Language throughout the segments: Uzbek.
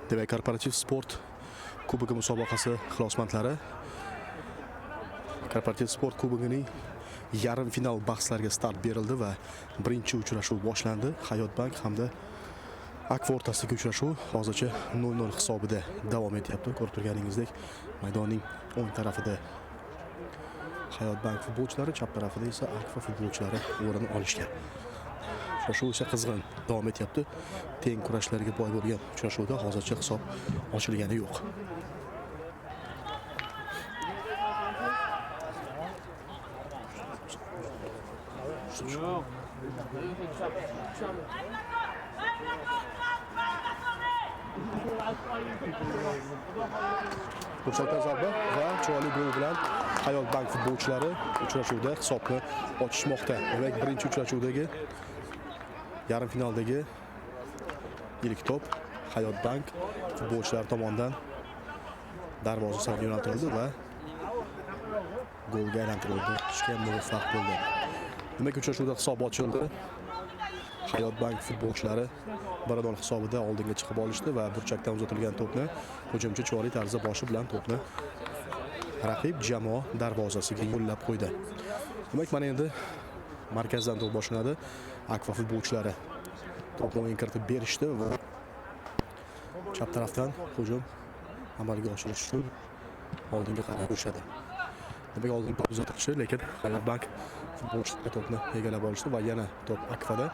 Demak, korporativ sport kubogi musobaqasi ixlosmandlari korporativ sport kubogining yarim final bahslariga start berildi va birinchi uchrashuv boshlandi. Hayot Bank hamda Akfa o'rtasidagi uchrashuv hozircha 0-0 hisobida davom etyapti. Ko'rib turganingizdek, maydonning o'ng tarafida Hayot Bank futbolchilari, chap tarafida esa Akfa futbolchilari o'rin olishgan. Uchrashuv esa qizg'in davom etyapti. Teng kurashlarga boy bo'lgan uchrashuvda hozircha hisob ochilgani yo'q. Burchakdan zarba va chiroyli gol bilan Hayot Bank futbolchilari uchrashuvda hisobni ochishmoqda. Demak, birinchi uchrashuvdagi yarim finaldagi ilk to'p Hayot Bank futbolchilari tomonidan darvoza sari yo'naltirildi va golga aylantirildi. Ishga muvaffaq bo'ldi. Demak, uchrashuvda hisob ochildi. Hayot Bank futbolchilari 1-0 hisobida oldinga chiqib olishdi va burchakdan uzatilgan to'pni hujumchi chiroyli tarzda boshi bilan to'pni raqib jamoa darvozasiga yo'llab qo'ydi. Demak, mana endi markazdan to'p boshlanadi. Akfa futbolchilari to'pni o'yinga kiritib berishdi va chap tarafdan hujum amalga oshirish uchun oldinga qarab yurishardi. Demak, oldin to'p uzatilishi, lekin Hayot Bank futbolchilari to'pni egallab olishdi va yana to'p Akfada.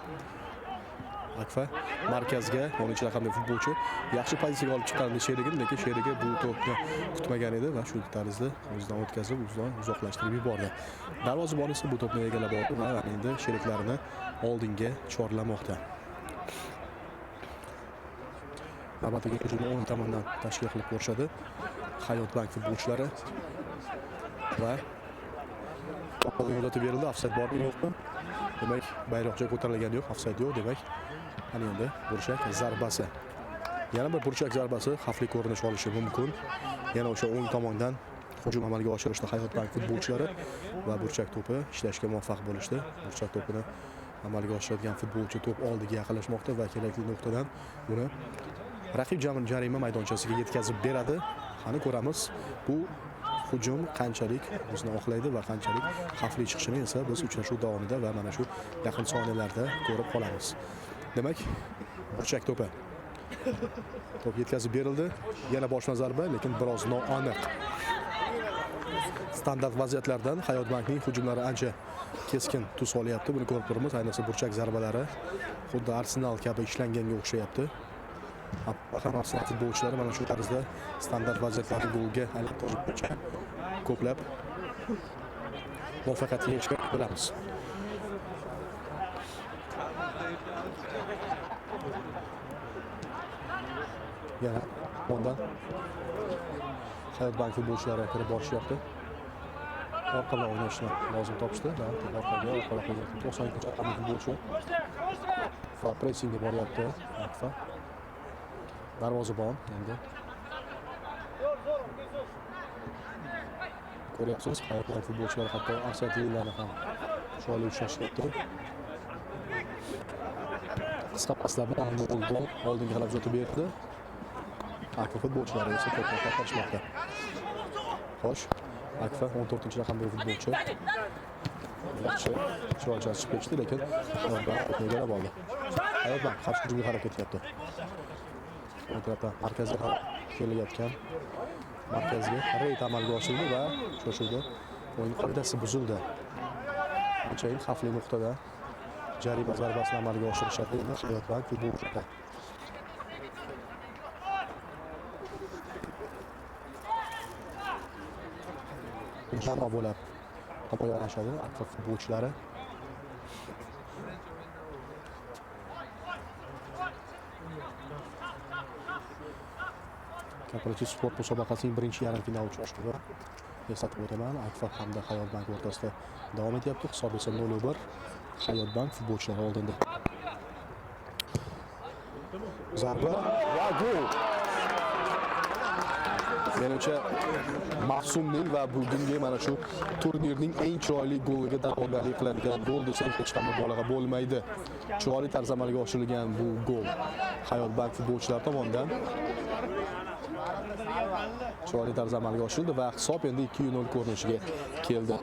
Akfa markazga 10 raqamli futbolchi yaxshi pozitsiyaga olib chiqqan sherigini, lekin sherigi bu to'pni kutmagan edi va shu tarzda o'zidan o'tkazib, o'zidan uzoqlashtirib yubordi. Darvozabon esa bu to'pni egallab oldi va endi sheriklarini oldinga chorlamoqda. Navbatdagi hujumni o'ng tomondan tashkil qilib ko'rishadi Hayot Bank futbolchilari va yo'latib berildi. Ofsayd bormi yo'qmi? Demak, bayroqcha ko'tarilgani yo'q, ofsayd yo'q. Demak, ana endi burchak zarbasi. Yana bir burchak zarbasi xavfli ko'rinish olishi mumkin. Yana o'sha o'ng tomondan hujum amalga oshirishdi Hayot Bank futbolchilari va burchak to'pi ishlashga muvaffaq bo'lishdi. Burchak to'pini amalga oshiradigan futbolchi to'p oldiga yaqinlashmoqda va kerakli nuqtadan uni raqib jarima maydonchasiga yetkazib beradi. Qani ko'ramiz, bu hujum qanchalik o'zini oqlaydi va qanchalik xavfli chiqishini esa biz uchrashuv davomida va mana shu yaqin soniyalarda ko'rib qolamiz. Demak, burchak to'pi. To'p yetkazib berildi. Yana boshma zarba, lekin biroz noaniq. Standart vaziyatlardan Hayot Bankning hujumlari ancha keskin tus olyapti. Buni ko'rib turibmiz. Ayniqsa burchak zarbalari xuddi Arsenal kabi ishlanganga o'xshayapti. Arsenal futbolchilari mana shu tarzda standart vaziyatlarni golga aylantirishga ko'plab muvaffaqiyatga erishgan bilamiz. Yana ondan Hayot Bank futbolchilari kirib borishyapti. Orqa bilan o'ynashni lozim topishdi. Orqaga, orqaga 92 raqamli futbolchi va pressingga boryapti. Akfa. Darvozabon endi. Ko'ryapsiz, Hayot Bank futbolchilari hatto Arsenallarni ham chiroyli ushlashdi. Qisqa paslar bilan goldan oldinga qarab uzatib berdi. Akfa futbolchilari esa to'pni qaytarishmoqda. Xo'sh, Akfa 14-raqamli futbolchi yaxshi chiroyli chiqib ketdi, lekin to'pni egallab oldi. Hayot Bank qarshi hujumga qarab ketyapti. O'ng tarafdan markazga qarab kelayotgan markazga reyd amalga oshirildi va uchrashuvda o'yin qoidasi buzildi. Anchayin xavfli nuqtada jarima zarbasini amalga oshirishadi endi Hayot Bank futbolchilari. Jamoa bo'lib himoyalashadi Akfa futbolchilari. Kooperativ sport musobaqasining birinchi yarim final uchrashuvi eslatib o'taman. Akfa hamda Hayot Bank o'rtasida davom etyapti. Hisob esa 0-1. Hayot Bank futbolchilari oldinda. Zarba va gol. Menimcha mavsumning va bugungi mana shu turnirning eng chiroyli goliga da'vogarlik qiladigan gol desak hech ham mubolag'a bo'lmaydi. Chiroyli tarzda amalga oshirilgan bu gol Hayot Bank futbolchilari tomonidan chiroyli tarzda amalga oshirildi va hisob endi 2-0 ko'rinishiga keldi.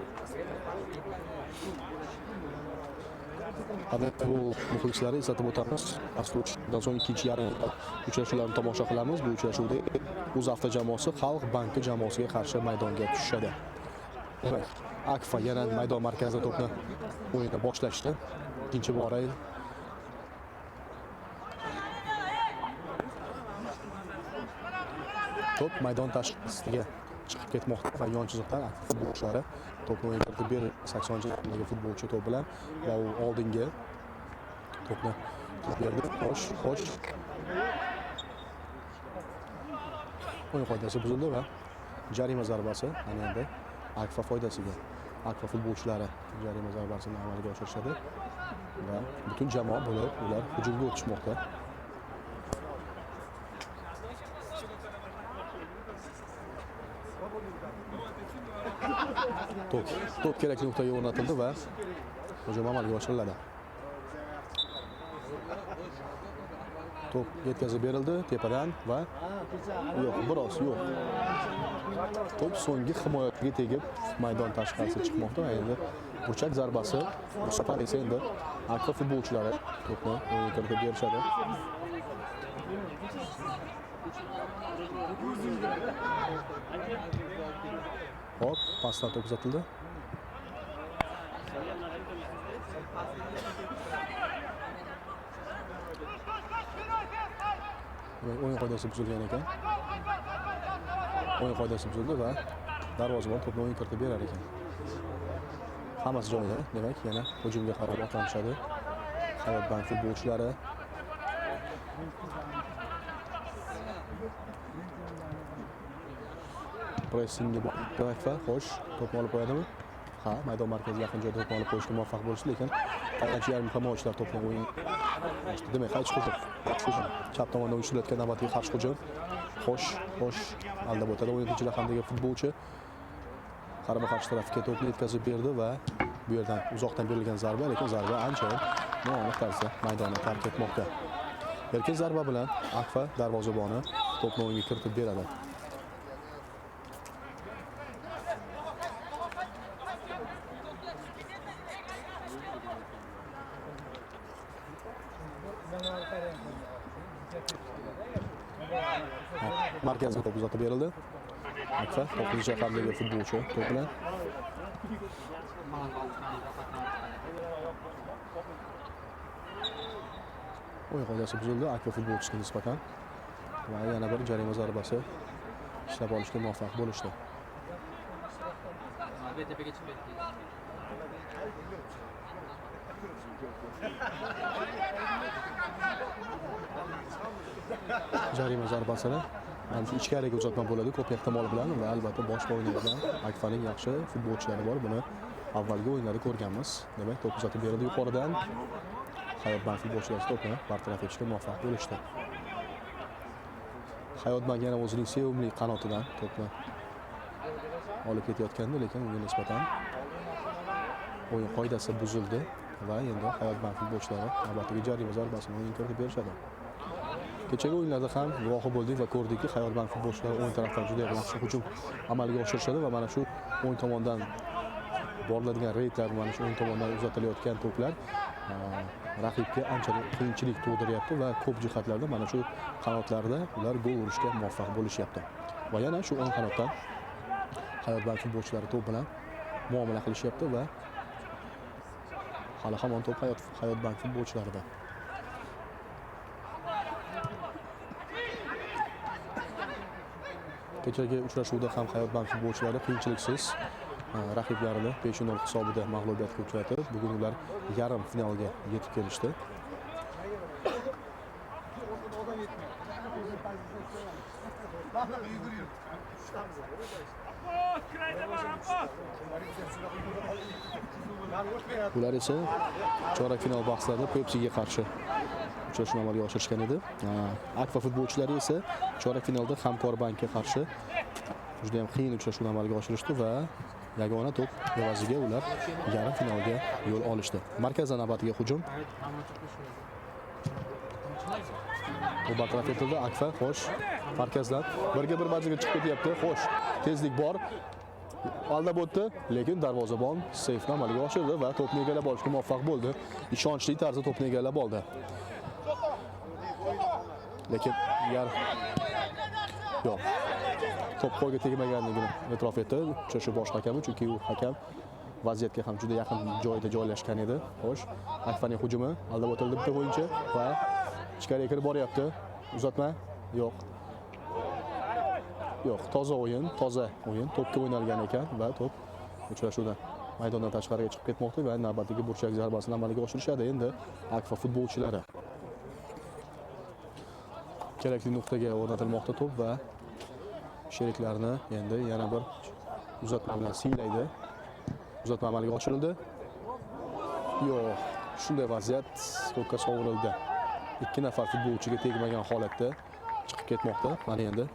Futbol muxlislari eslatib o'tamiz. Asl so'ng ikkinchi yarim uchrashuvlarni tomosha qilamiz. Bu uchrashuvda O'zavto jamoasi Xalq banki jamoasiga qarshi maydonga tushadi. Demak, Akfa yana maydon markazida to'pni o'yinni boshlashdi. Ikkinchi bora to'p maydon tashqarisiga chiqib ketmoqda va yon chiziqdan Akfa futbolchilari to'pni o'yinga kiritib berdi. 80-dagi futbolchi to'p bilan va u oldinga to'pni berdi. Xo'sh, xo'sh. O'yin qoidasi buzildi va jarima zarbasi ana endi Akfa foydasiga. Akfa futbolchilari jarima zarbasini amalga oshirishadi va butun jamoa bo'lib ular hujumga o'tishmoqda. To'p kerakli nuqtaga o'rnatildi va hujum amalga oshiriladi. To'p yetkazib berildi tepadan va yo'q, biroz yo'q. To'p so'nggi himoyachiga tegib maydon tashqarisiga chiqmoqda. Endi burchak zarbasi, bu safar esa endi Akfa futbolchilari to'pni o'yinga kiritib berishadi. Hop, pasdan to'p uzatildi. Demak, o'yin qoidasi buzilgan ekan. O'yin qoidasi buzildi va darvozabon to'pni o'yin kiritib berar ekan. Hammasi joyida. Demak, yana hujumga qarab otlanishadi Hayot Bank futbolchilari. Pressingga Akfa, xo'sh, to'pni olib qo'yadimi? Ha, maydon markaziga yaqin joyda to'pni olib qo'yishga muvaffaq bo'lishdi, lekin tayanch yarim himoyachilar to'pni o'yin. Demak, qaytish hujum. Chap tomondan uyushtirilgan navbatdagi qarshi hujum. Xo'sh, xo'sh, aldab o'tadi o'yin raqamdagi futbolchi. Qarama-qarshi tarafga to'pni yetkazib berdi va bu yerdan uzoqdan berilgan zarba, lekin zarba ancha noaniq tarzda maydonni tark etmoqda. Erkin zarba bilan Akfa darvozaboni to'pni o'yinga kiritib beradi. Markazga to'p uzatib berildi. Akfa 9 raqamdagi futbolchi to'p bilan. O'yin qoidasi buzildi Akfa futbolchisiga nisbatan va yana bir jarima zarbasi ishlab olishga muvaffaq bo'lishdi. Jarima zarbasini mana shu ichkariga uzatma bo'ladi ko'p ehtimol bilan va albatta boshqa o'ynaydigan Akfaning yaxshi futbolchilari bor. Buni avvalgi o'yinlarda ko'rganmiz. Demak, to'p uzatib berildi yuqoridan. Hayot Bank futbolchilari to'pni bartaraf etishga muvaffaq bo'lishdi. Hayot Bank yana o'zining sevimli qanotidan to'pni olib ketayotgandi, lekin unga nisbatan o'yin qoidasi buzildi va endi Hayot Bank futbolchilari navbatdagi jarima zarbasini o'yinga kiritib berishadi. Kechagi o'yinlarda ham guvohi bo'ldik va ko'rdikki, Hayot Bank futbolchilari o'ng tarafdan juda yaxshi hujum amalga oshirishadi va mana shu o'ng tomondan boriladigan reydlar, mana shu o'ng tomondan uzatilayotgan to'plar raqibga ancha qiyinchilik tug'diryapti va ko'p jihatlarda mana shu qanotlarda ular gol urishga muvaffaq bo'lishyapti. Va yana shu o'ng qanotdan Hayot Bank futbolchilari to'p bilan muomala qilishyapti va hali hamon to'p Hayot Bank futbolchilarida. Kechagi uchrashuvda ham Hayot Bank futbolchilari qiyinchiliksiz raqiblarini 5-0 hisobida mag'lubiyatga uchratib, bugun ular yarim finalga yetib kelishdi. Ular esa chorak final bahslarida Pepsi'ga qarshi uchrashuvni amalga oshirishgan edi. Akfa futbolchilari esa chorak finalda Hamkor Bankka qarshi juda ham qiyin uchrashuvni amalga oshirishdi va yagona to'p evaziga ular yarim finalga yo'l olishdi. Markazdan navbatiga hujum. Bu bartaraf etildi. Akfa, xo'sh, markazdan birga bir vaziyatga chiqib ketyapti. Xo'sh, tezlik bor. Aldab o'tdi, lekin darvozabon seyfni amalga oshirdi va to'pni egallab olishga muvaffaq bo'ldi. Ishonchli tarzda to'pni egallab oldi. Lekin yo'q. To'p qo'lga tegmaganligini e'tirof etdi uchrashuv bosh hakami, chunki u hakam vaziyatga ham juda yaqin joyda joylashgan edi. Xo'sh, Akfaning hujumi aldab o'tildi bitta o'yinchi va ichkariga kirib boryapti. Uzatma yo'q. Yo'q, toza o'yin, toza o'yin. To'pga o'ynalgan ekan va to'p uchrashuvdan maydondan tashqariga chiqib ketmoqda va navbatdagi burchak zarbasini amalga oshirishadi endi Akfa futbolchilari. Kerakli nuqtaga o'rnatilmoqda to'p va sheriklarni endi yana bir uzatma bilan siylaydi. Uzatma amalga oshirildi. Yo'q, shunday vaziyat to'pga sovurildi. 2 nafar futbolchiga tegmagan holatda chiqib ketmoqda. Mana endi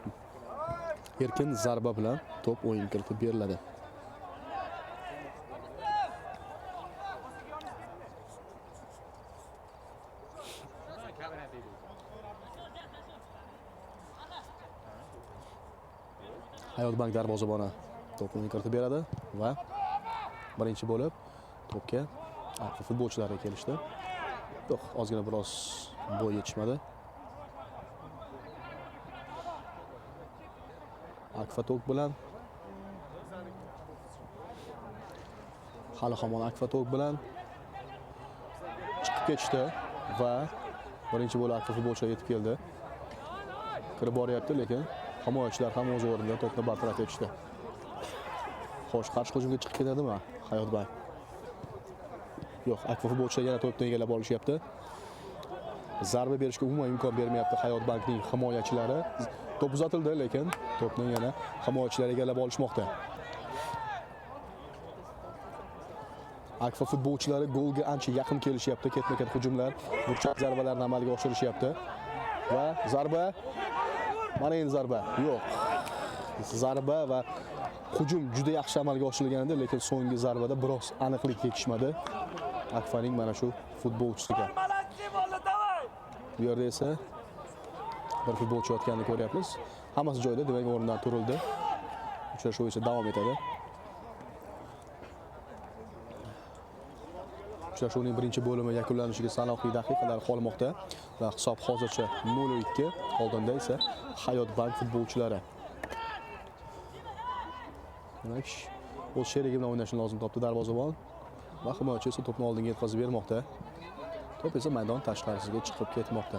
erkin zarba bilan to'p o'yin kiritib beriladi. Hayot Bank darvozaboni to'pni kiritib beradi va birinchi bo'lib to'pga Akfa futbolchilari kelishdi. Yo'q, ozgina biroz bo'y yetishmadi. Akfa to'p bilan, hali hamon Akfa to'p bilan chiqib ketishdi va birinchi bo'lib Akfa futbolchilari yetib keldi. Kirib boryapti, lekin himoyachilar ham o'z o'rnida to'pni bartaraf etishdi. Xo'sh, qarshi hujumga chiqib ketadimi Hayotbank? Yo'q, Akfa futbolchilar yana to'pni egallab olishyapti. Zarba berishga umuman imkon bermayapti Hayotbankning himoyachilari. To'p uzatildi, lekin to'pni yana himoyachilar egallab olishmoqda. Akfa futbolchilari golga ancha yaqin kelishyapti. Ketma-ket hujumlar, burchak zarbalarini amalga oshirishyapti. Va zarba, mana endi zarba. Yo'q. Zarba va hujum juda yaxshi amalga oshirilgan edi, lekin so'nggi zarbada biroz aniqlik yetishmadi Akfaning mana shu futbolchisiga. Bu yerda esa bir futbolchi yotganini ko'ryapmiz. Hammasi joyida, demak o'rnidan turildi. Uchrashuv esa davom etadi. Uchrashuvning birinchi bo'limi yakunlanishiga sanoqli daqiqalar qolmoqda va hisob hozircha 0-2, oldinda esa Hayotbank futbolchilari. Demak, o'z sherigi bilan o'ynashni lozim topdi darvozabon va himoyachi esa to'pni oldinga yetkazib bermoqda. To'p esa maydon tashqarisiga chiqib ketmoqda.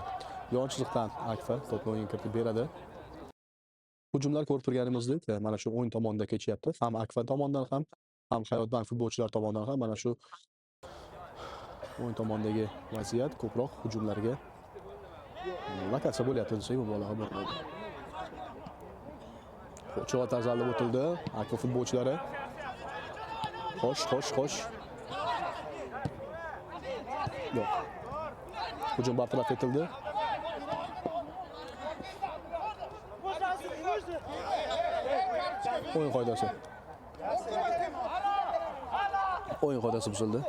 Yon chiziqdan Akfa to'pni o'yinga kiritib beradi. Hujumlar ko'rib turganimizdek, mana shu o'ng tomonda kechyapti. Ham Akfa tomonidan ham, ham Hayotbank futbolchilari tomonidan ham mana shu o'ng tomondagi vaziyat ko'proq hujumlarga lokatsiya bo'lyapti desak mubolag'a bo'lmaydi. Chiroyli tarzda o'tildi Akfa futbolchilari. Xo'sh, xo'sh, xo'sh. Yo'q. Hujum bartaraf etildi. O'yin qoidasi. O'yin qoidasi buzildi.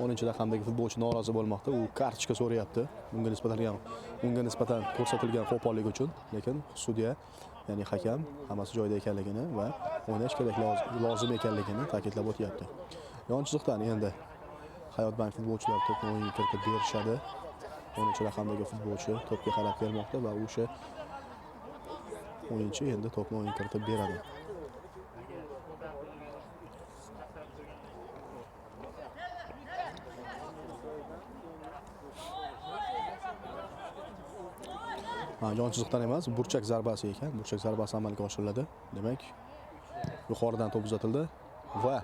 O'ninchi raqamdagi futbolchi norozi bo'lmoqda. U kartochka so'rayapti. Unga nisbatan ko'rsatilgan qo'pollik uchun, lekin sudya, ya'ni hakam hammasi joyida ekanligini va o'ynash kerak lozim ekanligini ta'kidlab o'tyapti. Yon chiziqdan endi Hayotbank futbolchilari to'pni o'yinga kiritib berishadi. 10 raqamdagi futbolchi to'pga qarab kelmoqda va o'sha o'yinchi endi to'pni o'yinga kiritib beradi. Yon chiziqdan emas, burchak zarbasi ekan. Burchak zarbasi amalga oshiriladi. Demak, yuqoridan to'p uzatildi va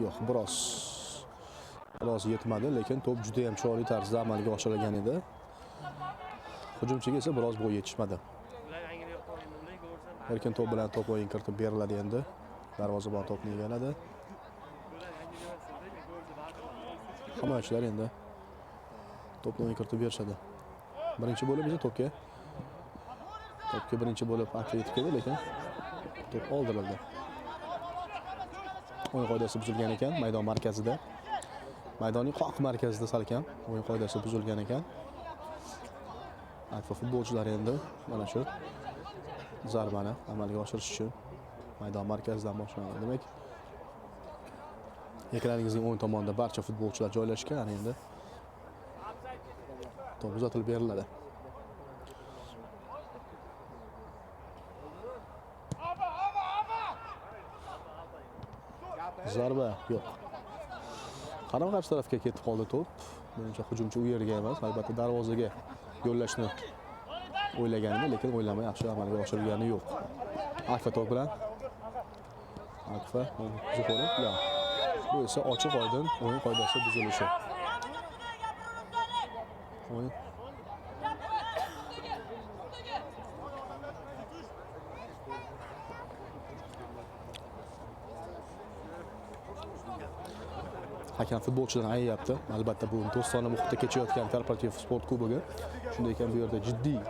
yo'q, biroz yetmadi, lekin to'p juda ham chiroyli tarzda amalga oshirilgan edi. Hujumchiga esa biroz bo'y yetishmadi. Erkin to'p bilan to'p o'yin kiritib beriladi endi. Darvozabon to'pni egalladi. Himoyachilar endi to'pni o'yin kiritib berishadi. Birinchi bo'lib esa to'pga birinchi bo'lib Akfa yetib keldi, lekin to'p oldirildi. O'yin qoidasi buzilgan ekan maydon markazida. Maydonning qoq markazida salkam o'yin qoidasi buzilgan ekan. Akfa futbolchilari endi mana shu zarbani amalga oshirish uchun maydon markazidan boshlanadi. Demak, ekraningizning o'ng tomonida barcha futbolchilar joylashgan. Ana endi to'p uzatilib beriladi. Zarba yo'q. Qarama-qarshi tarafga ketib qoldi to'p. Menimcha hujumchi u yerga emas, albatta darvozaga yo'llashni o'ylaganini, lekin o'ylamay yaxshi amalga oshirilgani yo'q. Akfa to'p bilan. Akfa Zuhurov. Yo'q. Bu esa ochiq oydin o'yin qoidasi buzilishi. O'yin hakam futbolchidan ayayapti. Albatta bu do'stona muhitda kechayotgan korporativ sport kubogi. Shunday ekan bu yerda jiddiy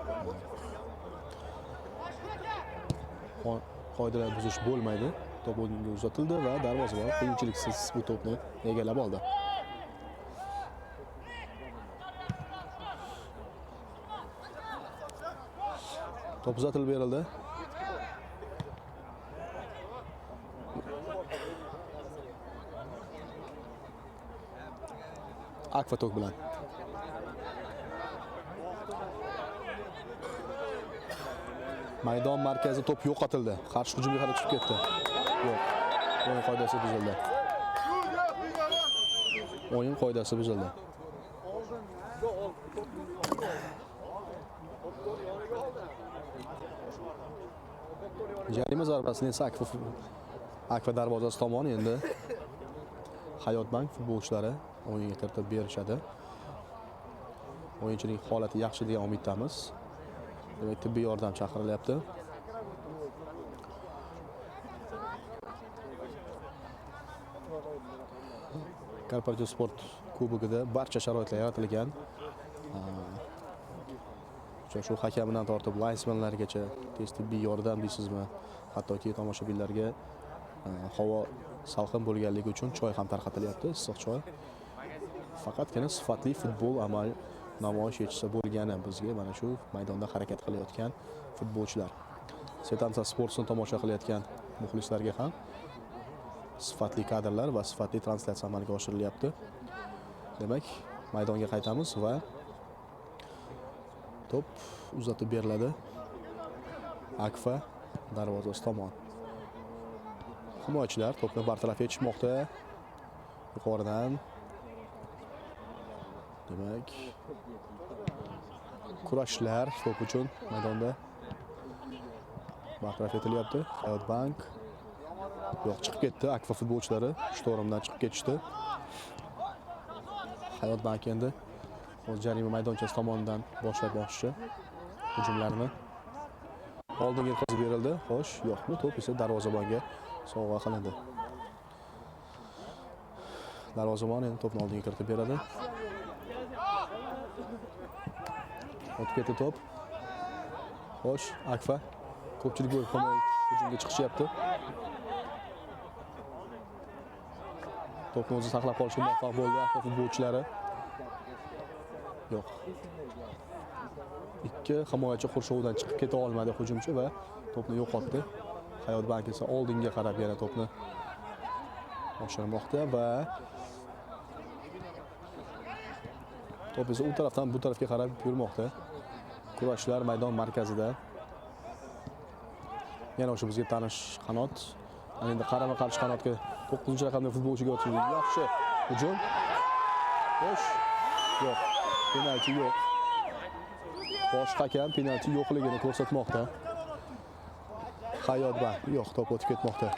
qoidalar buzish bo'lmaydi. To'p o'yinga uzatildi va darvozabon qiyinchiliksiz bu to'pni egallab oldi. To'p uzatilib berildi. Akfa to'p bilan. Maydon markazi to'p yo'qotildi. Qarshi hujumga qarab chiqib ketdi. Yo'q. O'yin qoidasi buzildi. O'yin qoidasi buzildi. Jarima zarbasini esa Akfa darvozasi tomon endi Hayot Bank futbolchilari o'yinga kiritib berishadi. O'yinchining holati yaxshi degan umiddamiz. Demak, tibbiy yordam chaqirilyapti. Korporativ sport kubogida barcha sharoitlar yaratilgan. Uchrashuv hakamidan tortib linesmenlargacha tez tibbiy yordam deysizmi, hattoki tomoshabinlarga havo salqin bo'lganligi uchun choy ham tarqatilyapti, issiq choy. Faqatgina sifatli futbol amal namoyish etishsa bo'lgani bizga mana shu maydonda harakat qilayotgan futbolchilar. Setansa Sportsni tomosha qilayotgan muxlislarga ham sifatli kadrlar va sifatli translyatsiya amalga oshirilyapti. Demak, maydonga qaytamiz va to'p uzatib beriladi Akfa darvozasi tomon. Himoyachilar to'pni bartaraf etishmoqda. Yuqoridan. Demak, kurashlar to'p uchun maydonda bartaraf etilyapti. Hayot Bank yo'q, chiqib ketdi. Akfa futbolchilari shtormdan chiqib ketishdi. Hayot Bank endi o'z jarima maydonchasi tomonidan boshlab boshchi hujumlarni. Oldinga yetkazib berildi. Xo'sh, yo'q, bu to'p esa darvozabonga sovg'a qilindi. Darvozabon endi to'pni oldinga kiritib beradi. O'tib ketdi to'p. Xo'sh, Akfa ko'pchilik bo'lib hujumga chiqishyapti. To'pni o'zi saqlab qolishga muvaffaq bo'ldi Akfa futbolchilari. Yo'q. Ikki himoyachi qurshovdan chiqib keta olmadi hujumchi va to'pni yo'qotdi. Hayot Bank esa oldinga qarab yana to'pni oshirmoqda va to'p esa u tarafdan bu tarafga qarab yurmoqda. Kurashlar maydon markazida. Yana o'sha bizga tanish qanot. Ana endi qarama-qarshi qanotga 9-raqamli futbolchiga o'tdi. Yaxshi hujum. Xo'sh. Yo'q. Penalti yo'q. Bosh hakam penalti yo'qligini ko'rsatmoqda. Hayot Bank yo'q, to'p o'tib ketmoqda.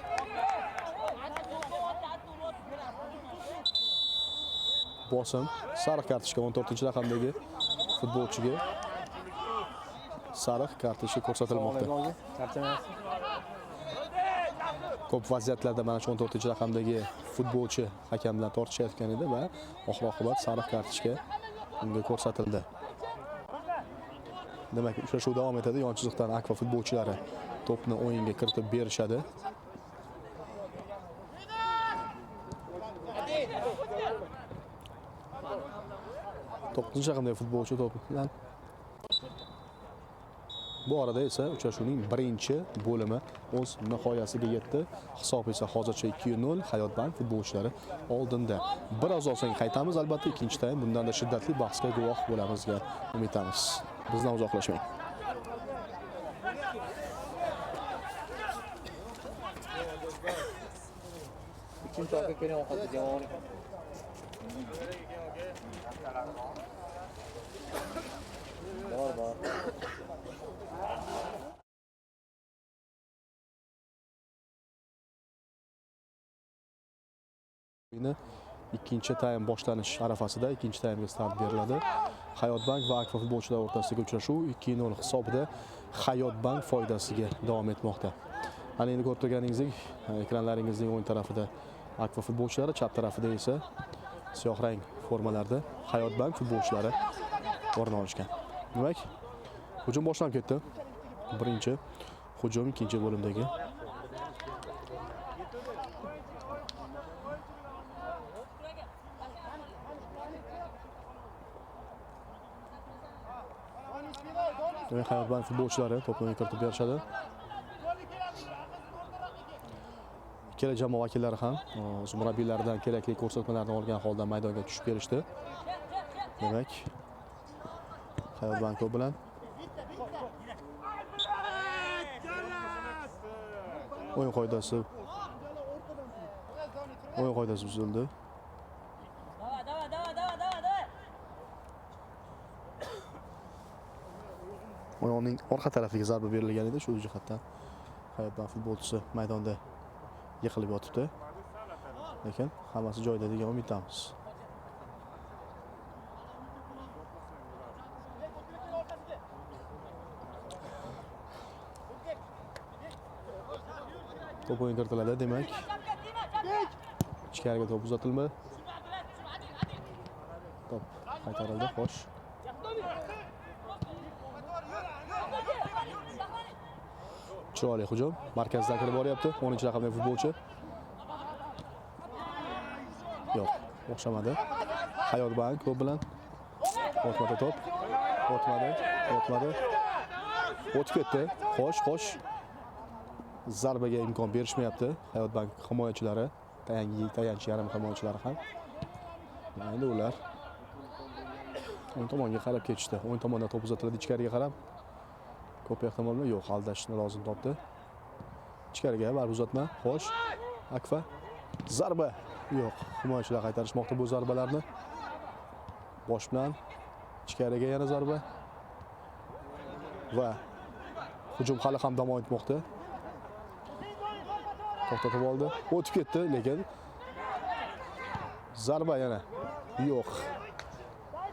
Bosim sariq kartochka 14-raqamdagi futbolchiga sariq kartochka ko'rsatilmoqda. Ko'p vaziyatlarda mana shu 14-raqamdagi futbolchi hakam bilan tortishayotgan edi va oxir-oqibat sariq kartochka unga ko'rsatildi. Demak, uchrashuv davom etadi. Yon chiziqdan Akfa futbolchilari to'pni o'yinga kiritib berishadi. To'qqizinchi raqamdagi futbolchi to'p bilan. Bu orada esa uchrashuvning birinchi bo'limi o'z nihoyasiga yetdi. Hisob esa hozircha 2-0 Hayot Bank futbolchilari oldinda. Biroz so'ng qaytamiz, albatta ikkinchi taym bundan-da shiddatli bahsga guvoh bo'lamiz degan umiddamiz. Bizdan uzoqlashmang. Ikkinchi aka keling ovqatga javob. Bor, bor. Ikkinchi taym boshlanish arafasida ikkinchi taymga start beriladi. Hayot Bank va Akfa futbolchilari o'rtasidagi uchrashuv 2-0 hisobida Hayot Bank foydasiga davom etmoqda. Ana endi ko'rib turganingizdek, ekranlaringizning o'ng tarafida Akfa futbolchilari, chap tarafida esa siyoh rang formalarda Hayot Bank futbolchilari o'rin olishgan. Demak, hujum boshlanib ketdi. Birinchi hujum ikkinchi bo'limdagi. Demak, Hayot Bank futbolchilari to'pni kiritib berishadi. Ikkala jamoa vakillari ham o'z murabbiylaridan kerakli ko'rsatmalarni olgan holda maydonga tushib kelishdi. Demak, Hayot Bank to'p bilan O'yin qoidasi buzildi. Давай, давай, давай, давай, давай, давай. Oyog'ining orqa tarafiga zarba berilgan edi. Shu jihatdan Hayotbank futbolchisi maydonda yiqilib yotibdi. Lekin hammasi joyida degan umiddamiz. To'p o'yin kiritiladi, demak. Ichkariga to'p uzatilmadi. To'p qaytarildi, xo'sh. Chiroyli hujum. Markazdan kirib boryapti. 10-raqamli futbolchi. Yo'q, o'xshamadi. Hayot Bank to'p bilan. O'tmadi to'p. O'tmadi, o'tmadi. O'tib ketdi. Xo'sh, xo'sh. Zarbaga imkon berishmayapti Hayot Bank himoyachilari, tayanch yarim himoyachilari ham. Endi ular o'ng tomonga qarab ketishdi. O'ng tomondan to'p uzatiladi ichkariga qarab. Ko'p ehtimol bilan yo'q, aldashni lozim topdi. Ichkariga baribir uzatma. Xo'sh. Akfa zarba. Yo'q, himoyachilar qaytarishmoqda bu zarbalarni. Bosh bilan ichkariga yana zarba. Va hujum hali ham davom etmoqda. To'xtatib oldi. O'tib ketdi, lekin zarba yana yo'q.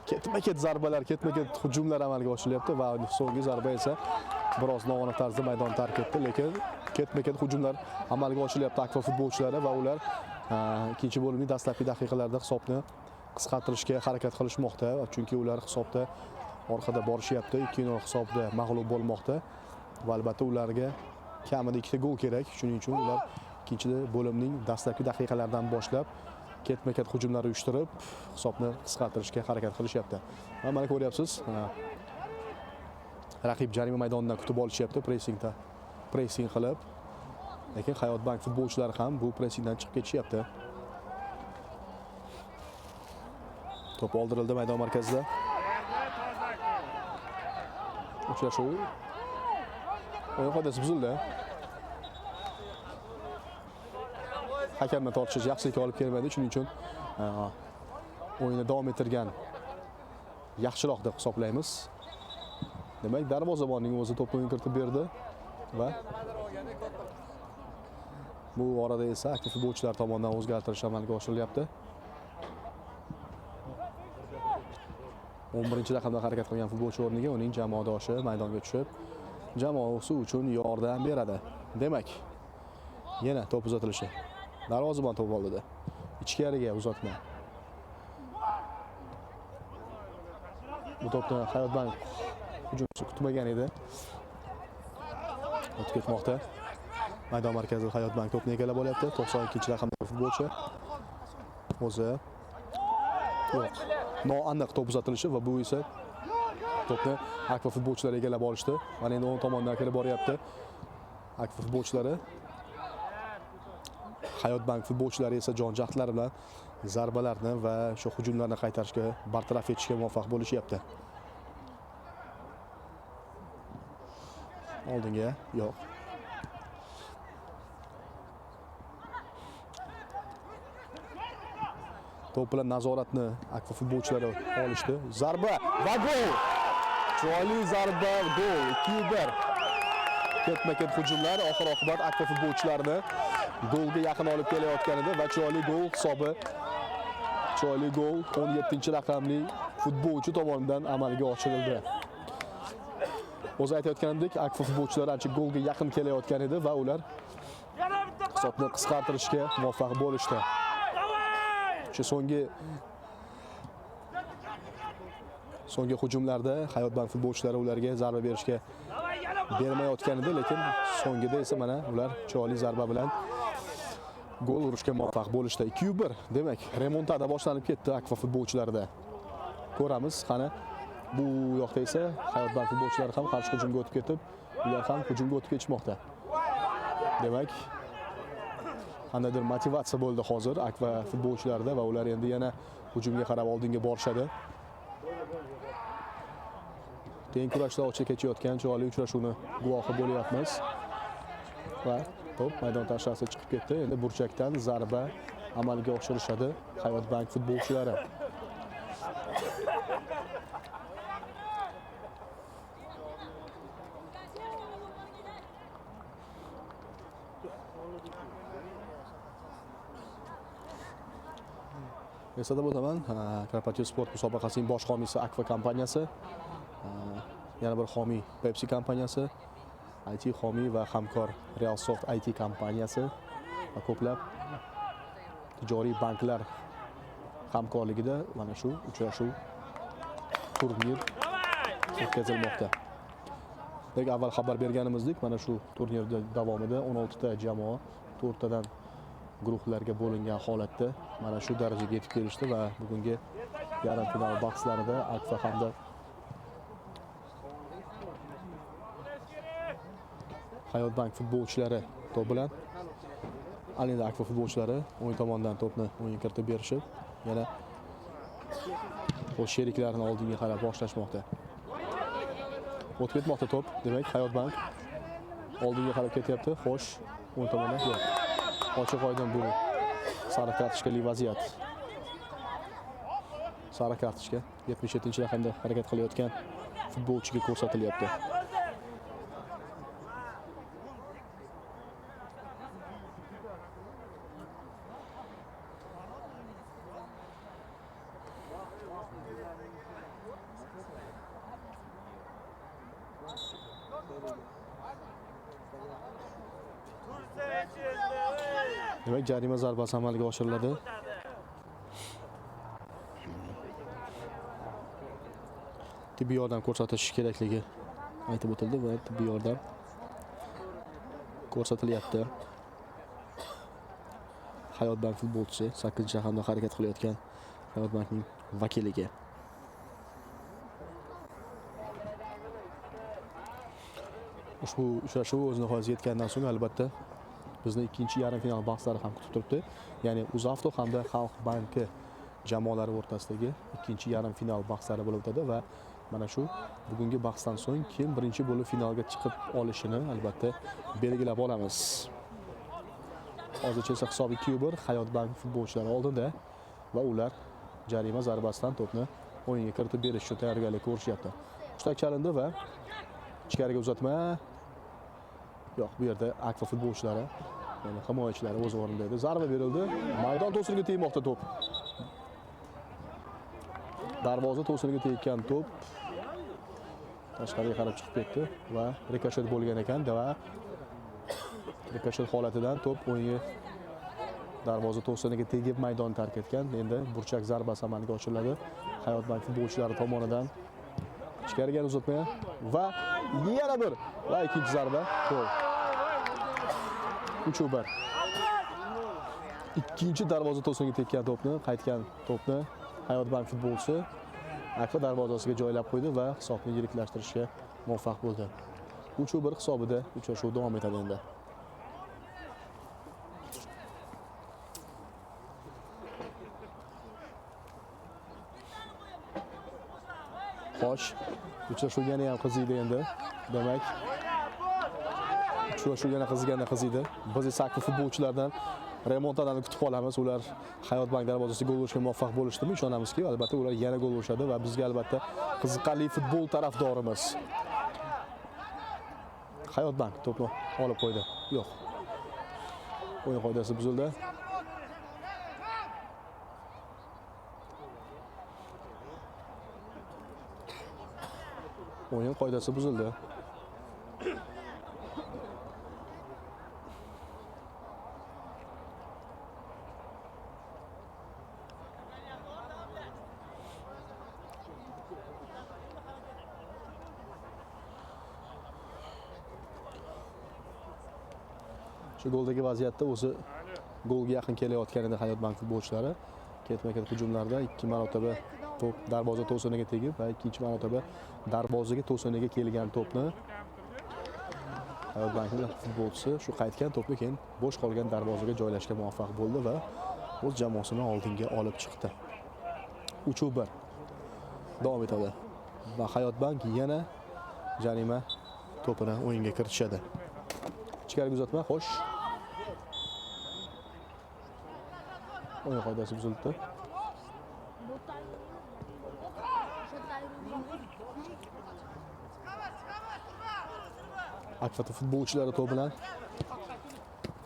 Ketma-ket zarbalar, ketma-ket hujumlar amalga oshiryapti va so'nggi zarba esa biroz noaniq tarzda maydon tark etdi, lekin ketma-ket hujumlar amalga oshiryapti Akfa futbolchilari va ular ikkinchi bo'limning dastlabki daqiqalarida hisobni qisqartirishga harakat qilishmoqda, chunki ular hisobda orqada borishyapti, 2-0 hisobda mag'lub bo'lmoqda va albatta ularga kamida 2 ta gol kerak. Shuning uchun ular ikkinchi bo'limning dastlabki daqiqalaridan boshlab ketma-ket hujumlar uyushtirib, hisobni qisqartirishga harakat qilishyapti. Va mana ko'ryapsiz, raqib jarima maydonidan kutib olishyapti, pressing qilib. Lekin Hayot Bank futbolchilari ham bu pressingdan chiqib ketishyapti. To'p oldirildi maydon markazida. Uchrashuv o'yin qoidasi buzildi. Hakamni tortishish yaxshilikka olib kelmaydi, shuning uchun o'yinni davom ettirgan yaxshiroq deb hisoblaymiz. Demak, darvozabonning o'zi to'pni o'yinga kiritib berdi va bu orada esa aktiv futbolchilar tomonidan o'zgartirish amalga oshirilyapti. 11-raqamda harakat qilgan futbolchi o'rniga uning jamoadoshi maydonga tushib, jamoasi uchun yordam beradi. Demak, yana to'p uzatilishi. Darvozabon to'p oldida. Ichkariga uzatma. Bu to'pni Hayot Bank hujumchisi kutmagan edi. O'tib ketmoqda. Maydon markazida Hayot Bank to'pni egallab olyapti. 92-raqamli futbolchi o'zi yo'q. Noaniq to'p uzatilishi va bu esa to'pni Akfa futbolchilari egallab olishdi. Mana endi o'ng tomondan kirib boryapti. Akfa futbolchilari. Hayot Bank futbolchilari esa jon jahdlari bilan zarbalarni va shu hujumlarni qaytarishga, bartaraf etishga muvaffaq bo'lishyapti. Oldinga yo'q. To'p bilan nazoratni Akfa futbolchilari olishdi. Zarba va gol! Chiroyli zarba, gol. 2-1. Ketma-ket hujumlar oxir oqibat Akfa futbolchilarini golga yaqin olib kelayotgan edi va chiroyli gol hisobi. Chiroyli gol 17-raqamli futbolchi tomonidan amalga oshirildi. O'zi aytayotganimdek, Akfa futbolchilari ancha golga yaqin kelayotgan edi va ular hisobni qisqartirishga muvaffaq bo'lishdi. Shu so'nggi hujumlarda Hayot Bank futbolchilari ularga zarba berishga bermayotgan edi, lekin so'ngida esa mana ular chiroyli zarba bilan gol urishga muvaffaq bo'lishdi. 2-1. Demak, remontada boshlanib ketdi Akfa futbolchilarida. Ko'ramiz, qani bu yoqda esa Hayot Bank futbolchilari ham qarshi hujumga o'tib ketib, ular ham hujumga o'tib ketishmoqda. Demak, qandaydir motivatsiya bo'ldi hozir Akfa futbolchilarida va ular endi yana hujumga qarab oldinga borishadi. Teng kurashlar ochiq kechayotgan chiroyli uchrashuvni guvohi bo'lyapmiz. Va To'p maydon tashqarisiga chiqib ketdi. Endi burchakdan zarba amalga oshirishadi Hayot Bank futbolchilari. Eslatib o'taman, Korporativ sport musobaqasining bosh homiysi Akfa kompaniyasi, yana bir homiy Pepsi kompaniyasi, IT homiy va hamkor Realsoft IT kompaniyasi va ko'plab tijoriy banklar hamkorligida mana shu uchrashuv turnir o'tkazilmoqda. Demak, avval xabar berganimizdek, mana shu turnirda davomida 16 ta jamoa 4 tadan guruhlarga bo'lingan holatda mana shu darajaga yetib kelishdi va bugungi yarim final bahslarida Akfa hamda Hayot Bank futbolchilari to'p bilan Alinda Akfa futbolchilari o'ng tomondan to'pni o'yinga kiritib berishib, yana o'z sheriklarini oldinga qarab boshlashmoqda. O'tib ketmoqda to'p. Demak, Hayot Bank oldinga qarab ketyapti. Xo'sh, o'ng tomondan yo'q. Ochiq oydin bu sariq kartochkali vaziyat. Sariq kartochka 77-raqamda harakat qilayotgan futbolchiga ko'rsatilyapti. Demak, jarima zarbasi amalga oshiriladi. Tibbiy yordam ko'rsatish kerakligi aytib o'tildi va tibbiy yordam ko'rsatilyapti. Hayot Bank futbolchisi 8-raqamda harakat qilayotgan Hayot Bankning vakiliga. Ushbu uchrashuv o'z nihoyasiga yetgandan so'ng albatta bizni ikkinchi yarim final bahslari ham kutib turibdi. Ya'ni UzAvto hamda Xalq banki jamoalari o'rtasidagi ikkinchi yarim final bahslari bo'lib o'tadi va mana shu bugungi bahsdan so'ng kim birinchi bo'lib finalga chiqib olishini albatta belgilab olamiz. Hozircha esa hisob 2-1 Hayot Bank futbolchilari oldinda va ular jarima zarbasidan to'pni o'yinga kiritib berish uchun tayyorgarlik ko'rishyapti. Hushtak chalindi va ichkariga uzatma. Yo'q, bu yerda Akfa futbolchilari, ya'ni himoyachilari o'z o'rnida edi. Zarba berildi. Maydon to'siniga tegmoqda to'p. Darvoza to'siniga tekkan to'p tashqariga qarab chiqib ketdi va rikoshet bo'lgan ekan va rikoshet holatidan to'p o'yinga darvoza to'siniga tegib maydonni tark etgan. Endi burchak zarbasi amalga oshiriladi Hayot Bank futbolchilari tomonidan. Ichkariga uzatma va yana bir va ikkinchi zarba gol. 3-1. Ikkinchi darvoza to'siniga tekkan to'pni, qaytgan to'pni Hayot Bank futbolchisi Akfa darvozasiga joylab qo'ydi va hisobni yiriklashtirishga muvaffaq bo'ldi. 3-1 hisobida uchrashuv davom etadi endi. Xo'sh, uchrashuv yana ham qiziydi endi. Demak, uchrashuv yana qizigandan qiziydi. Biz esa Akfa futbolchilardan remontadani kutib qolamiz. Ular Hayot Bank darvozasiga gol urishga muvaffaq bo'lishdimi? Ishonamizki, albatta ular yana gol urishadi va bizga albatta qiziqarli futbol tarafdorimiz. Hayot Bank to'pni olib qo'ydi. Yo'q. O'yin qoidasi buzildi. O'yin qoidasi buzildi. Shu goldagi vaziyatda o'zi golga yaqin kelayotgan edi Hayot Bank futbolchilari. Ketma-ket hujumlarda ikki marotaba to'p darvoza to'siniga tegib va ikkinchi marotaba darvozaga to'siniga kelgan to'pni Hayot Bankning futbolchisi shu qaytgan to'pni keyin bo'sh qolgan darvozaga joylashga muvaffaq bo'ldi va o'z jamoasini oldinga olib chiqdi. 3-1 davom etadi va Hayot Bank yana jarima to'pini o'yinga kiritishadi. Ichkariga uzatma, xo'sh. O'yin qoidasi buzildi. Akfa futbolchilari to'p bilan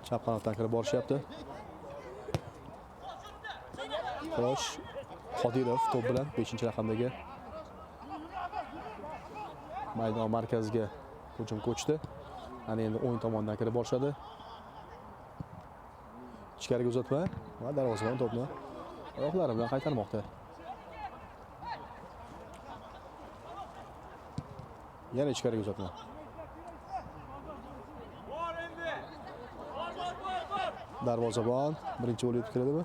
chap qanotdan kirib borishyapti. Quyosh Qodirov to'p bilan 5-raqamdagi maydon markaziga hujum ko'chdi. Ana endi o'ng tomondan kirib borishadi. Ichkariga uzatma va darvozabon to'pni oyoqlari bilan qaytarmoqda. Yana ichkariga uzatma. Darvozabon birinchi bo'lib yetib keladimi?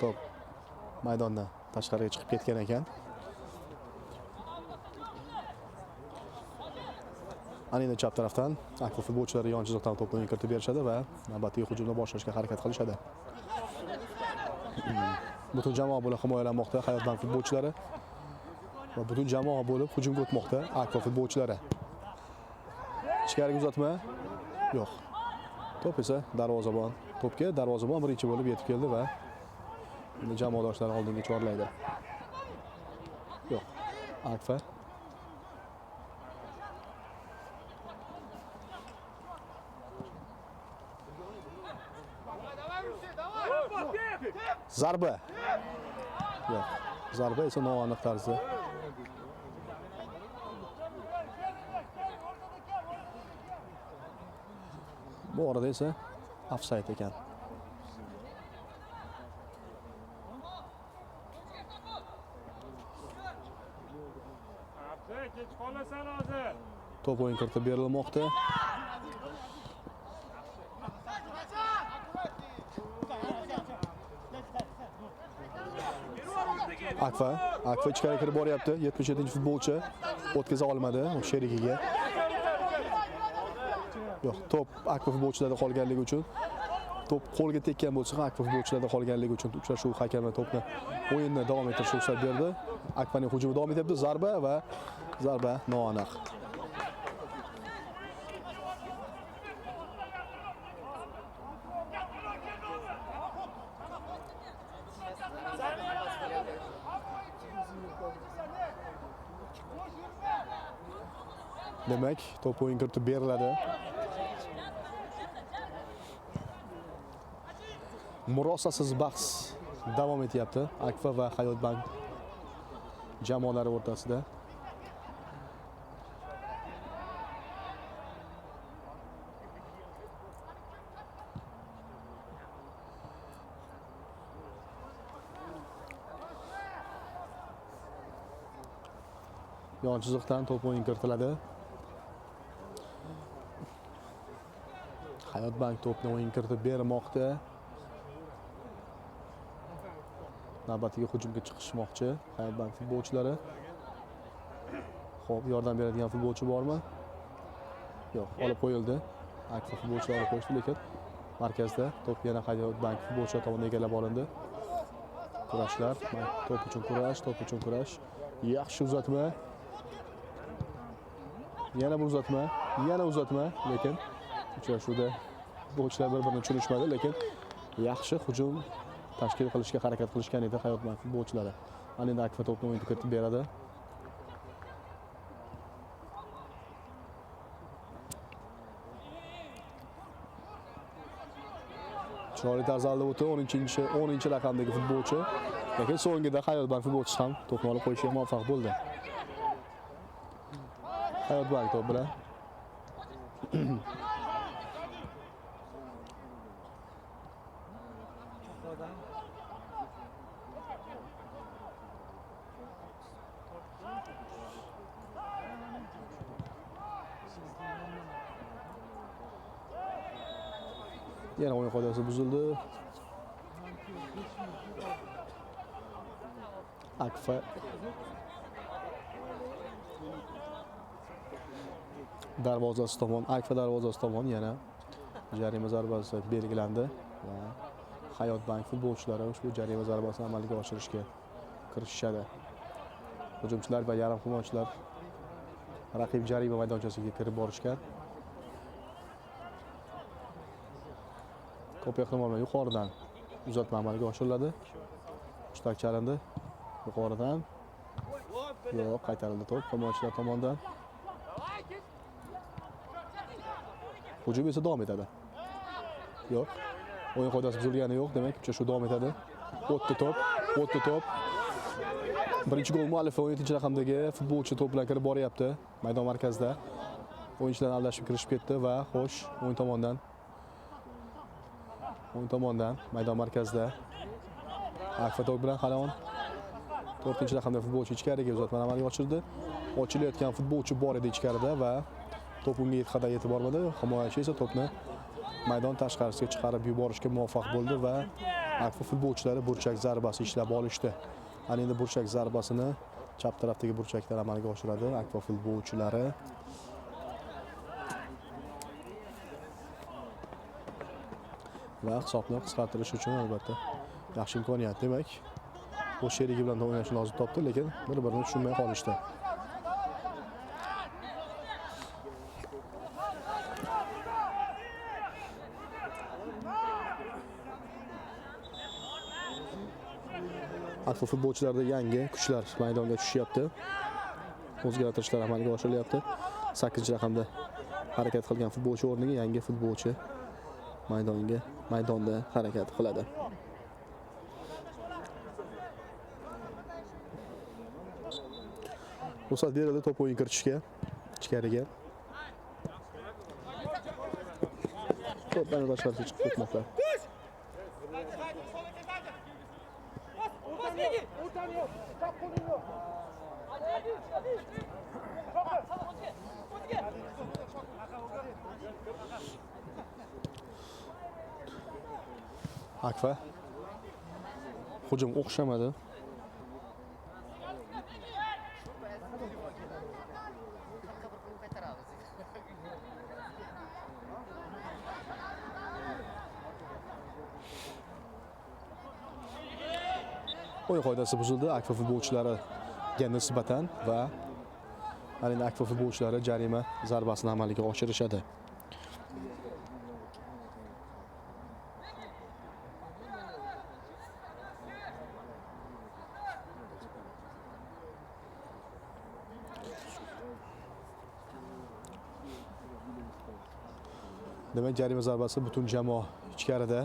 To'p maydondan tashqariga chiqib ketgan ekan. Ana endi chap tarafdan Akfa futbolchilari yon chiziqdan to'pni o'yinga kiritib berishadi va navbatdagi hujumni boshlashga harakat qilishadi. Butun jamoa bo'lib himoyalanmoqda Hayot Bank futbolchilari va butun jamoa bo'lib hujumga o'tmoqda Akfa futbolchilari. Ichkariga uzatma. Yo'q. To'p esa darvozabon. To'pga darvozabon birinchi bo'lib yetib keldi va endi jamoadoshlari oldinga chorlaydi. Yo'q. Akfa. Zarba. Yo'q. Zarba esa noaniq tarzda. Bu orada esa ofsayd ekan. To'p o'yin kiritib berilmoqda. Akfa ichkari kirib boryapti. 77-futbolchi o'tkaza olmadi sherigiga. Yo'q, to'p Akfa futbolchilarda qolganligi uchun, to'p qo'lga tekkan bo'lsa ham Akfa futbolchilarda qolganligi uchun uchrashuv hakami to'pni o'yinni davom ettirishga ruxsat berdi. Akfaning hujumi davom etyapti. Zarba va zarba noaniq. Demak, to'p o'yin kiritib beriladi. Murosasiz bahs davom etyapti Akfa va Hayot Bank jamoalari o'rtasida. Yon chiziqdan to'p o'yin kiritiladi. Hayot Bank to'pni o'yin kiritib bermoqda. Navbatdagi hujumga chiqishmoqchi Hayot Bank futbolchilari. Xo'p, yordam beradigan futbolchi bormi? Yo'q, olib qo'yildi. Akfa futbolchilari olib qo'yishdi, lekin markazda to'p yana Hayot Bank futbolchilari tomonidan egallab olindi. Kurashlar, to'p uchun kurash, to'p uchun kurash. Yaxshi uzatma. Yana bir uzatma, yana uzatma, lekin uchrashuvda futbolchilar bir-birini tushunishmadi, lekin yaxshi hujum tashkil qilishga harakat qilishgan edi Hayot Bank futbolchilari. Ana endi Akfa to'pni o'yinga kiritib beradi. Chiroyli tarzda o'tdi 10-raqamdagi futbolchi. Lekin so'ngida Hayot Bank futbolchisi ham to'pni olib qo'yishga muvaffaq bo'ldi. Hayot Bank to'p bilan. Yana o'yin qoidasi buzildi. Akfa darvozasi tomon, Akfa darvozasi tomon yana jarima zarbasi belgilandi va Hayot Bank futbolchilari ushbu jarima zarbasini amalga oshirishga kirishishadi. Hujumchilar va yarim himoyachilar raqib jarima maydonchasiga kirib borishgan. Ko'p ehtimol bilan yuqoridan uzatma amalga oshiriladi. Hushtak chalindi. Yuqoridan. Yo'q, qaytarildi to'p himoyachilar tomonidan. Hujum esa davom etadi. Yo'q. O'yin qoidasi buzilgani yo'q, demak, uchrashuv davom etadi. O'tdi to'p, o'tdi to'p. Birinchi gol muallifi 17-raqamdagi futbolchi to'p bilan kirib boryapti maydon markazida. O'yinchilarni aldashib kirishib ketdi va xo'sh, o'yin tomondan maydon markazida Akfa to'p bilan Halon 4-raqamda futbolchi ichkariga uzatmani amalga oshirdi. Ochilayotgan futbolchi bor edi ichkarida va to'p unga qadar yetib bormadi. Himoyachi esa to'pni maydon tashqarisiga chiqarib yuborishga muvaffaq bo'ldi va Akfa futbolchilari burchak zarbasi ishlab olishdi. Ana endi burchak zarbasini chap tarafdagi burchakdan amalga oshiradi Akfa futbolchilari. Va hisobni qisqartirish uchun albatta yaxshi imkoniyat. Demak, o'z sherigi bilan o'ynashni lozim topdi, lekin bir-birini tushunmay qolishdi. Akfa futbolchilarida yangi kuchlar maydonga tushyapti. O'zgartirishlar amalga oshirilyapti. 8-raqamda harakat qilgan futbolchi o'rniga yangi futbolchi maydonda harakat qiladi. Ruxsat berildi to'p o'yin kiritishga ichkariga. To'p maydon tashqarisiga chiqib ketmoqda. Akfa hujum o'xshamadi. O'yin qoidasi buzildi Akfa futbolchilariga nisbatan va endi Akfa futbolchilari jarima zarbasini amalga oshirishadi. Demak, jarima zarbasi butun jamoa ichkarida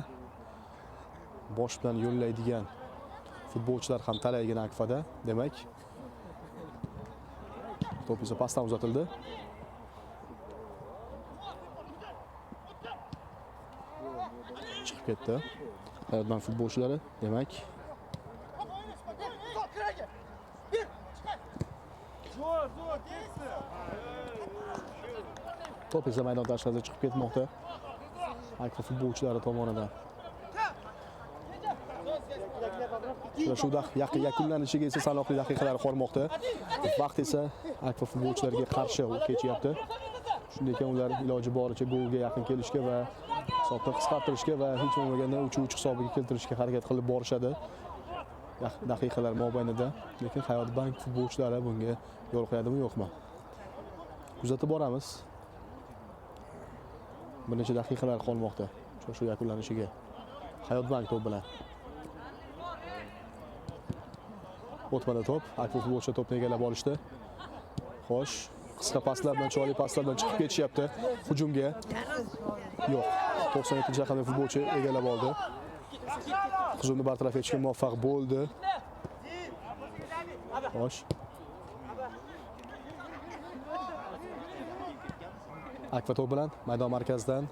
bosh bilan yo'llaydigan futbolchilar ham talaygina Akfada. Demak, to'p esa pastdan uzatildi. Chiqib ketdi. Hayotbank futbolchilari, demak, to'p esa maydon tashqarisiga chiqib ketmoqda. Akfa futbolchilari tomonidan. Uchrashuv yakunlanishiga esa sanoqli daqiqalar qolmoqda. Vaqt esa Akfa futbolchilariga qarshi kechyapti. Shunday ekan ular iloji boricha golga yaqin kelishga va hisobni qisqartirishga va hech bo'lmaganda 3-3 hisobiga keltirishga harakat qilib borishadi. Daqiqalar mobaynida, lekin Hayotbank futbolchilari bunga yo'l qo'yadimi yo'qmi? Kuzatib boramiz. Bir necha daqiqalar qolmoqda uchrashuv yakunlanishiga. Hayotbank to'p bilan. O'tmadi to'p. Akfa futbolchi to'pni egallab olishdi. Xo'sh, qisqa paslar bilan, chiroyli paslar bilan chiqib ketishyapti hujumga. Yo'q, 97-raqamli futbolchi egallab oldi. Hujumni bartaraf etishga muvaffaq bo'ldi. Xo'sh. Akfa to'p bilan maydon markazidan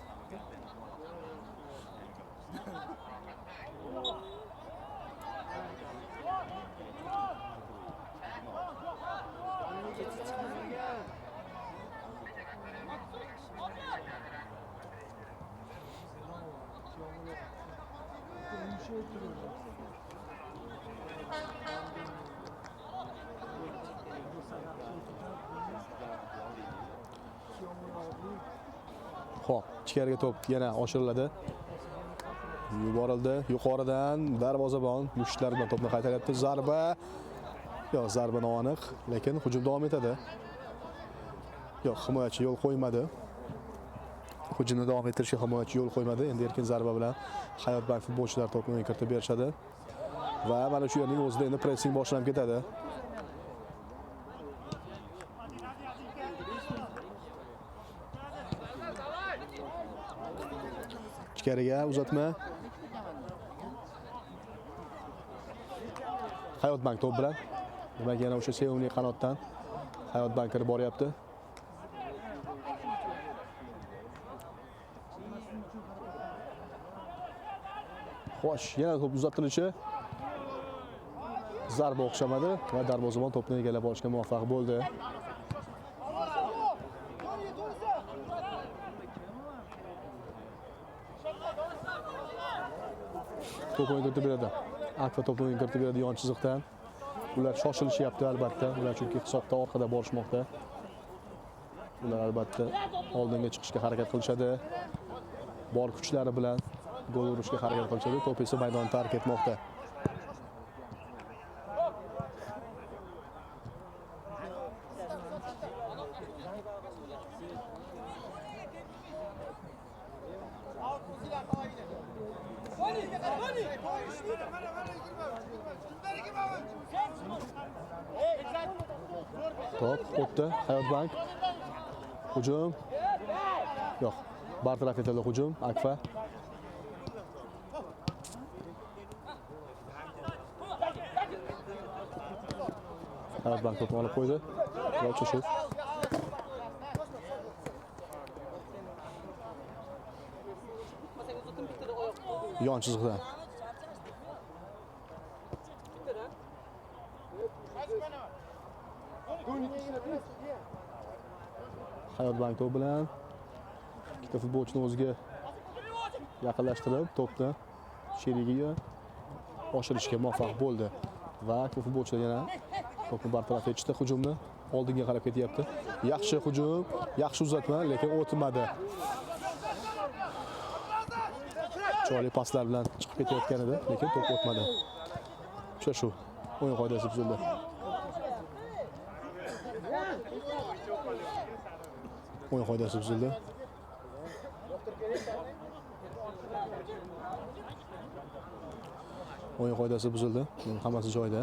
Xo'p, ichkariga to'p yana oshiriladi. Yuborildi. Yuqoridan darvozabon mushtlar bilan to'pni qaytaryapti. Zarba. Yo'q, zarba noaniq, lekin hujum davom etadi. Yo'q, himoyachi yo'l qo'ymadi. Hujumni davom ettirishga himoyachi yo'l qo'ymadi. Endi erkin zarba bilan Hayot Bank futbolchilari to'pni o'yinga kiritib berishadi. Va mana shu yerning o'zida endi pressing boshlanib ketadi. Ichkariga uzatma. Hayot Bank to'p bilan. Demak, yana o'sha sevimli qanotdan Hayot Bank kirib boryapti. Xo'sh, yana to'p uzatilishi. Zarba o'xshamadi va darvozabon to'pni egallab olishga muvaffaq bo'ldi. To'p o'yinga kiritib beradi. Akfa to'pni o'yinga kiritib beradi yon chiziqdan. Ular shoshilishyapti albatta. Ular chunki hisobda orqada borishmoqda. Ular albatta oldinga chiqishga harakat qilishadi. Bor kuchlari bilan gol urishga harakat qilishadi. To'p esa maydonni tark etmoqda. Top o'tdi. Hayot Bank. Hujum. Yo'q. Bartaraf etildi hujum. Akfa. Hayot Bank to'pni olib qo'ydi. Va uchrashuv. Yon chiziqdan. Hayot Bank to'p bilan ikkita futbolchini o'ziga yaqinlashtirib, to'pni sherigiga oshirishga muvaffaq bo'ldi. Va futbolchilar yana to'pni bartaraf etishdi. Hujumni oldinga qarab ketyapti. Yaxshi hujum, yaxshi uzatma, lekin o'tmadi. Chiroyli paslar bilan chiqib ketayotgan edi, lekin to'p o'tmadi. Uchrashuv o'yin qoidasi buzildi. O'yin qoidasi buzildi. O'yin qoidasi buzildi. Hammasi joyida.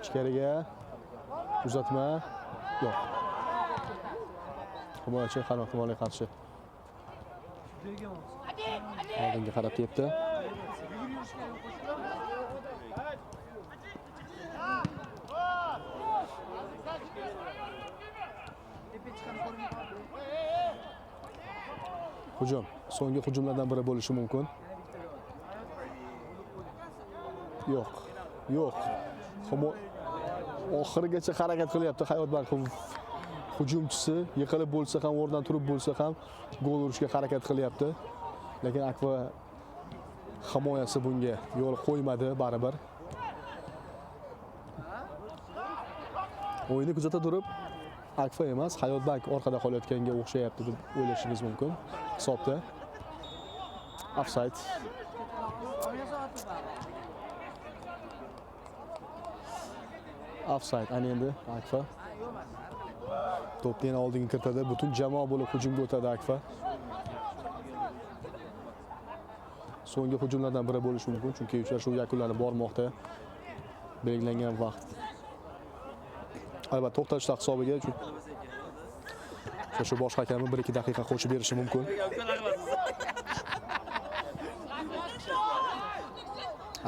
Ichkariga uzatma yo'q. Himoyachi har ehtimolga qarshi oldinga qarab tepdi. Hujum so'nggi hujumlardan biri bo'lishi mumkin. Yo'q, yo'q. Oxirigacha harakat qilyapti Hayot Bank hujumchisi, yiqilib bo'lsa ham, o'rnidan turib bo'lsa ham gol urishga harakat qilyapti. Lekin Akfa himoyasi bunga yo'l qo'ymadi baribir. O'yinni kuzata turib, Akfa emas, Hayot Bank orqada qolayotganga o'xshayapti deb o'ylashingiz mumkin. Hisobda offside. Offside ana endi Akfa to'pni yana oldinga kiritadi. Butun jamoa bo'lib hujumga o'tadi Akfa. So'nggi hujumlardan biri bo'lishi mumkin, chunki uchrashuv yakunlanib bormoqda. Belgilangan vaqt. Albatta to'xtatishlar hisobiga uchrashuv bosh hakami 1-2 daqiqa qo'shib berishi mumkin.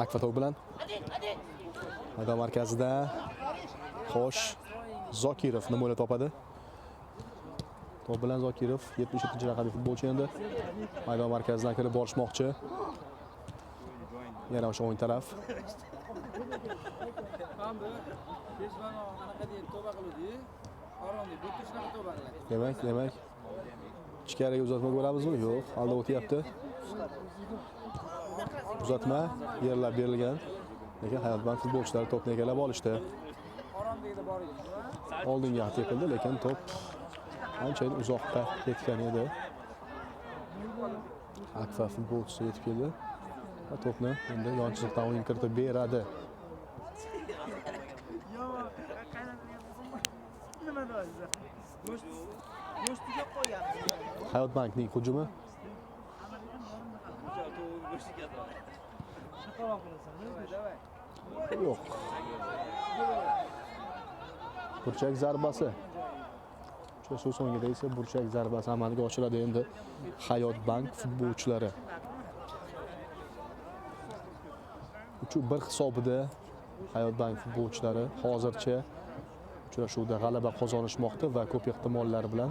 Akfa to'p bilan maydon markazida. Xo'sh, Zokirov nima o'ylab topadi? To'p bilan Zokirov, 77-raqamli futbolchi endi maydon markazidan kirib borishmoqchi. Yana o'sha o'ng taraf. Demak, ichkariga uzatma ko'ramizmi? Yo'q, alda o'tyapti. Uzatma yerlab berilgan. Lekin Hayot Bank futbolchilari to'pni egallab olishdi. Oldinga tepildi, lekin to'p ancha uzoqqa ketgan edi. Akfa futbolchisi yetib keldi va to'pni endi yon chiziqdan o'yin kiritib beradi. Hayot Bankning hujumi. Yo'q. Burchak zarbasi. Uchrashuv so'ngida esa burchak zarbasi amalga oshiradi endi Hayot Bank futbolchilari. 3-1 hisobida Hayot Bank futbolchilari hozircha uchrashuvda g'alaba qozonishmoqda va ko'p ehtimollar bilan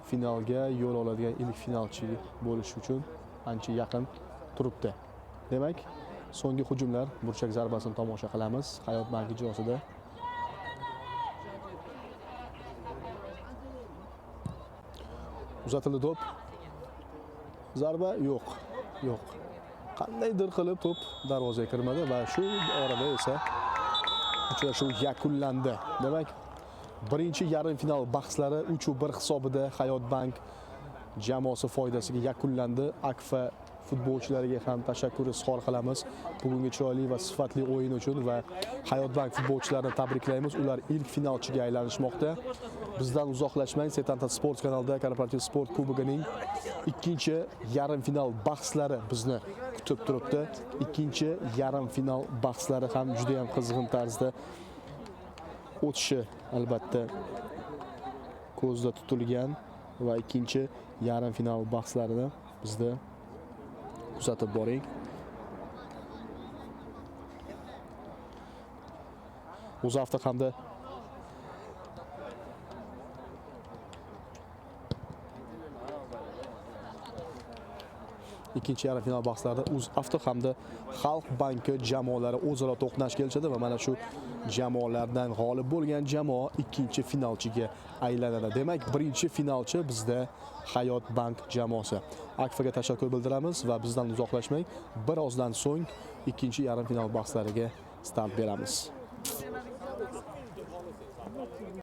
finalga yo'l oladigan ilk finalchi bo'lish uchun ancha yaqin turibdi. Demak, so'nggi hujumlar, burchak zarbasini tomosha qilamiz Hayot Bank ijrosida. Uzatildi to'p. Zarba yo'q. Yo'q. Qandaydir qilib to'p darvozaga kirmadi va shu orada esa uchrashuv yakunlandi. Demak, birinchi yarim final bahslari 3-1 hisobida Hayot Bank jamoasi foydasiga yakunlandi. Akfa futbolchilariga ham tashakkur izhor qilamiz bugungi chiroyli va sifatli o'yin uchun va Hayot Bank futbolchilarini tabriklaymiz. Ular ilk finalchiga aylanishmoqda. Bizdan uzoqlashmang, Setanta Sport kanalida Korporativ sport kubogining ikkinchi yarim final bahslari bizni kutib turibdi. Ikkinchi yarim final bahslari ham juda ham qizg'in tarzda o'tishi albatta ko'zda tutilgan va ikkinchi yarim final bahslarini bizda kuzatib boring. UzAvto hamda ikkinchi yarim final bahslarida UzAvto hamda Xalq banki jamoalari o'zaro to'qnash kelishadi va mana shu jamoalardan g'olib bo'lgan jamoa ikkinchi finalchiga aylanadi. Demak, birinchi finalchi bizda Hayot Bank jamoasi. Akfaga tashakkur bildiramiz va bizdan uzoqlashmang. Birozdan so'ng ikkinchi yarim final bahslariga start beramiz.